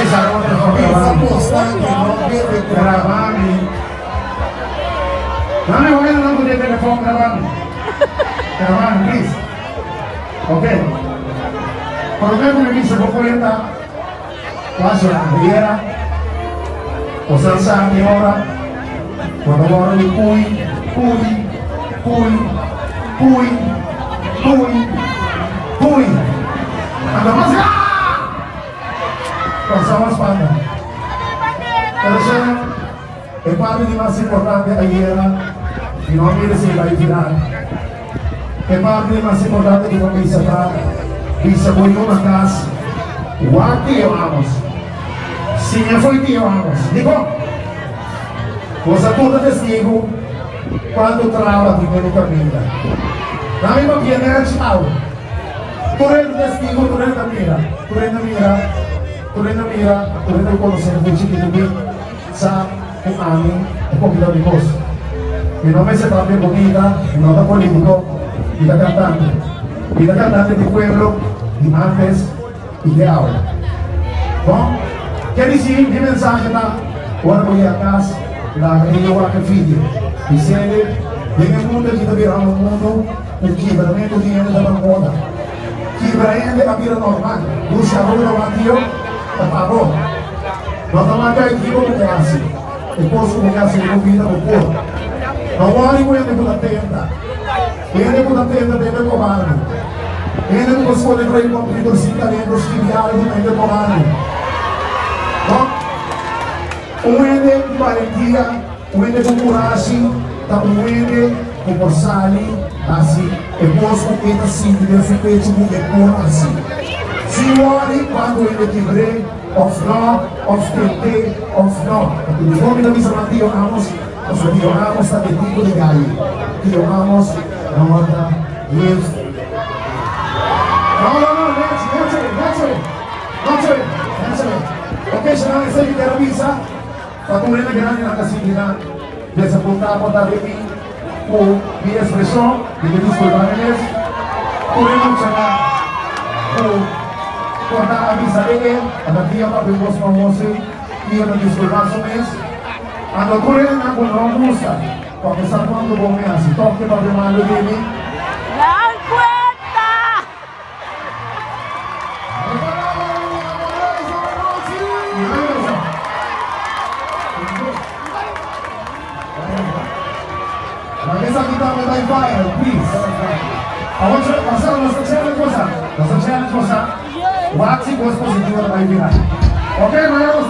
Nechi sa kon telefòn Bisa grabami. bosnan i no bebe ku nan. Grabami. Nan mi hopi nan ku den telefòn grabami. Grabami please. Ok. Promé ku mi bisa bo kuenta Pasha Riera, bosan sa ki ora bo ta wòrdu di pui, pui, pui, pui, pui, pui. Anto mas aa! Kòrsou a spanta. Pero shana, e parti di mas importante ayera, mi no a mira si e bai viral. E parti mas importante ku ta bisa ta bisa bo yu na kas, Wak Tio Amos. Siña fo'i Tio Amos. Dikon? Boso tur ta testigu kuantu traba tin den e kaminda. Nan mi papia nèchi awe. Tur hende ta testigu, tur hende ta mira, tur hende ta mira, tur hende ta mira, tur hende ku konosé mi fo'i chikitu mi sa ku ami ta kompita mi kos. Mi no mester papia bunita, mi no ta politico, mi ta cantante. Mi ta cantante di pueblo di antes y di awe. Bon, ke disi mi mensahe ta, ora bo yega cas, laga e yo wak e video. Bisele, den e mundo aki ta bira un mundo ku kibramento di hende ta na moda. Kibra hende a bira normal. Lucia Aruba ta wak yo, ta pa bo. No ta wak aki bo ku ke hasi. E kos ku bo ke hasi den bo bida bo por. No wòri ku hende ku ta tenta. Hende ku ta tenta ta hende kobardi. Hende ku ta skonde tras di komputer sin talento skibi algu ta hende kobardi. No. Un hende ku balentia, un hende ku kurashi ta un hende ku por sali hasi e kos ku e ta sinti den su pechu ku e por hasi. Sin wòri kuantu hende kibr'é. Of no, of tent'é, of no. Pasobra di hopi ta bisa nan Tio Amos, pasobra Tio Amos ta e tipo di gai. Tio Amos no ta lief. No, no, no, Nancy, Nancy, Nancy, Nancy, Nancy. Ok, Sharon, esei mi kier a bisa pa tur hende grandinan ta sinti nan desapuntá por ta den mi ku mi ekspreshon. Mi ke diskulpá mi mes. Tur e muchanan ku. Por ta a bisa e e a ta dia papia un bos famoso i e ta disculpa su mes. Anto tur hendenan cu no gusta cu a pesar cuanto bon mi haci toch ke papia malo di mi. Dan cuenta! Laga esaki tambe bai viral, please. Awor che, Marcelo, nos ta challenge bosa. Nos ta challenge bosa. Wak si cos positivo ta bai viral. Ok, maya bosa.